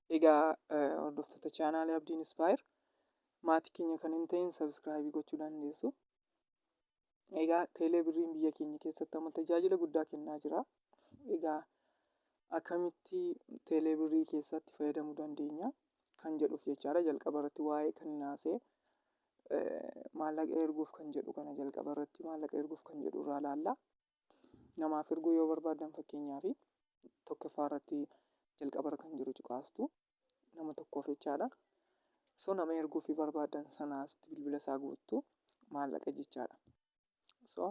Egaa hordoftoota chaanaalii Abdii Inspire, maatii keenya kan hin ta'in subscribe gochuu dandeessu. Egaa teelee birriin biyya keenya keessatti amma tajaajila guddaa kennaa jira. Egaa akkamitti teelee birrii keessatti fayyadamuu dandeenya kan jedhuuf jechaadha. Jalqaba irratti waa'ee kan naasee maallaqa erguuf kan jedhu kana, jalqaba irratti maallaqa erguuf kan jedhu irraa ilaalla. Namaaf erguu yoo barbaadan, fakkeenyaaf tokkoffaa irratti jalqaba irra kan jiru cuqaastu, nama tokkoof jechaadha. So nama erguufii barbaadan sanaas bilbila isaa guuttu, maallaqa jechaadha. So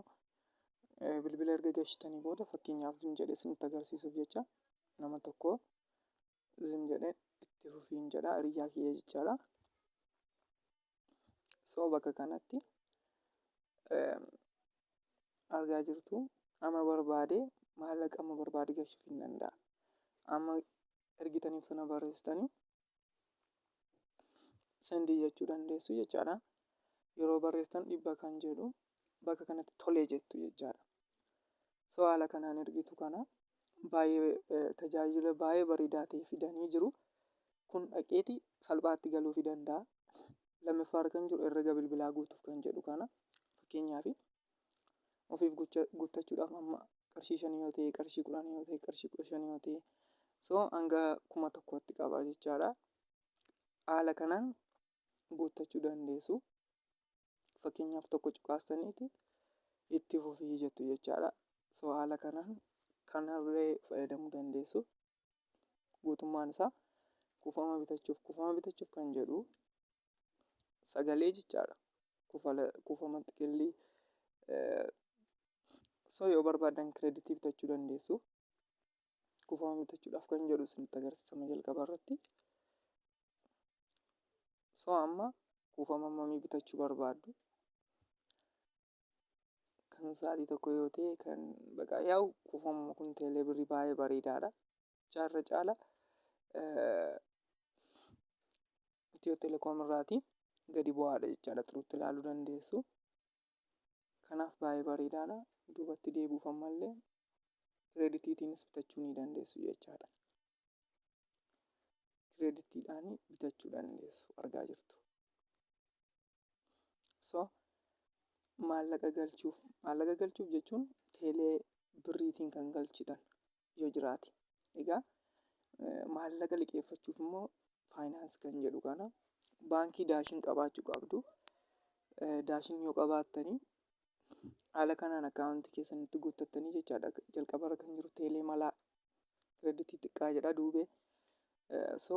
bilbila erga gashitanii booda, fakkeenyaaf zim jedhee isinitti agarsiisuuf jecha, nama tokko zim jedhee itti fufiin jedha, hiriyyaa kiyya jechaadha. So bakka kanatti argaa jirtu, amma barbaade maallaqa amma barbaade gashuuf hin danda'a. Amma ergitaniif sana barreessitanii send jechuu dandeessu jechaadha. Yeroo barreessitan 100 kan jedhu bakka kanatti tolee jettu jechaadha. So haala kanaan ergitu. Kana baay'ee tajaajila baay'ee bareedaa ta'e fidanii jiru. Kun dhaqeeti salphaatti galuufii danda'a. Lammaffaarra kan jiru herrega bilbilaa guutuuf kan jedhu kana, fakkeenyaaf ofiif guuttachuudhaaf amma qarshii 5 yoo ta'e, qarshii 10 yoo ta'e, qarshii 15 yoo ta'e, so hanga 1000tti qaba jechaadha. Haala kanaan guuttachuu dandeessu. Fakkeenyaaf tokko cuqaastaniiti itti fufii jettu jechaadha. So haala kanaan kanallee fayyadamuu dandeessu. Guutummaan isaa kuufama bitachuuf kan jedhu sagalee jechaadha. Kuufama xiqillii. So yoo barbaadan kireeditii bitachuu dandeessu. Kuufama bitachuudhaaf kan jedhu isinitti agarsiisama jalqaba irratti. So amma kuufama hammamii bitachuu barbaaddu? Kan sa'aatii tokko yoo ta'e, kan baqa yaa'u kuufamuma kun teelee birrii baay'ee bareedaadha. Jaarra caala Itiyoo telekoom irraati gadi bu'aadha jechaadha, turuutti ilaaluu dandeessu. Kanaaf baay'ee bareedaadha. Duubatti deebi'uuf ammallee kireeditiitiinis bitachuu ni dandeessu jechaadha. Kireeditiidhaan bitachuu dandeessu, argaa jirtu. So maallaqa galchuuf jechuun teelee birriitiin kan galchitan yoo jiraate. Egaa maallaqa liqeeffachuuf immoo finance kan jedhu kana, baankii Daashin qabaachuu qabdu. Daashin yoo qabaattanii haala kanaan akkaawuntii keessanitti guuttattanii jechaadha. Jalqabarra kan jiru teelee malaa kireeditii xiqqaa jedha duubee. So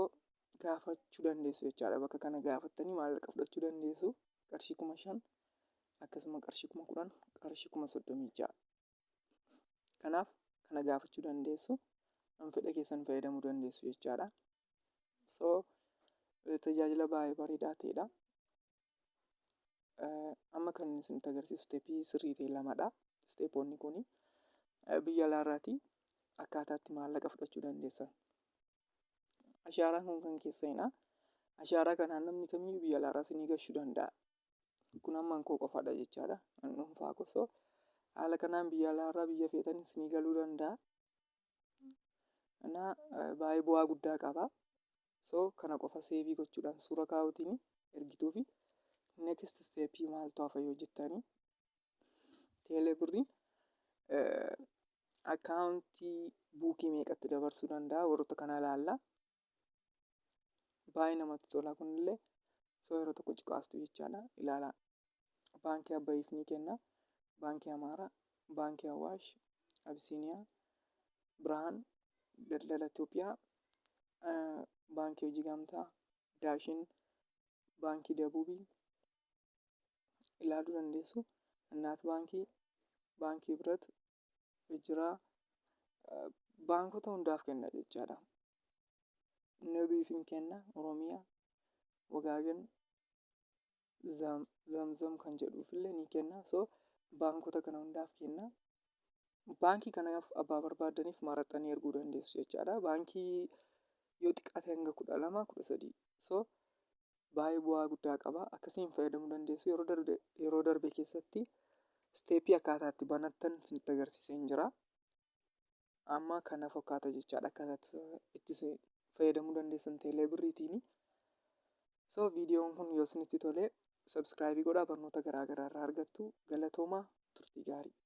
gaafachuu dandeessu jechaadha. Bakka kana gaafattanii maallaqa fudhachuu dandeessu. Qarshii 5000, akkasuma qarshii 10,000, qarshii 36,000. Kanaaf kana gaafachuu dandeessu. Fedha keessan fayyadamuu dandeessu jechaadha. So tajaajila baay'ee bareedaa ta'edha. Amma kan isinitti agarsiisu step sirrii ta'e lamadha. Stepoonni kuni biyya alaarraatii akkaataa itti maallaqa fudhachuu dandeessan. Ashaaraan kun kan keessanidha. Ashaaraa kanaan namni kamiyyuu biyya alaarraa isinii gashuu danda'a. Kun amma koo qofaadha jechaadha. Kan dhuunfaa koo. So haala kanaan biyya alaarraa biyya feetan isinii galuu danda'a. Kana baay'ee bu'aa guddaa qaba. So kana qofa save gochuudhaan suura kaa'uutiin ergituu fi next step maaltu hafa yoo jettanii, teelee birriin akkaawuntii buukii meeqatti dabarsuu danda'a, warroota kana ilaalla. Baay'ee namatti tola kunillee. So yeroo tokko cuqaastu jechaadha, ilaalaa. Baankii Abbayiif ni kenna. Baankii Amaaraa, Baankii Awaash, Abisiiniyaa, Birhaan, Daldala Itoophiyaa, Baankii Hojii Gamtaa, Daashin, Baankii Dabuubii ilaaluu dandeessu. Innaat Baankii, Baankii Hibrat, Hijiraa, baankota hundaaf kenna jechaadha. Nabiif hin kenna, Oromiyaa, Wagaagan, Zamzam kan jedhuufillee ni kenna. So baankota kana hundaaf kenna. Baankii kanaaf abbaa barbaadaniif maraxanii erguu dandeessu jechaadha. Baankii yoo xiqqaate hanga 12, 13. So baay'ee bu'aa guddaa qaba. Akkasiin fayyadamuu dandeessu. Yeroo darbe keessatti step akkaataa itti banattan isinitti agarsiiseen jira. Amma kana fakkaata jechaadha akkaataa itti fayyadamuu dandeessan teelee birriitiin. So viidiyoon kun yoo isinitti tole subscribe godhaa, barnoota garaa garaa irraa argattu. Galatoomaa, turtii gaarii.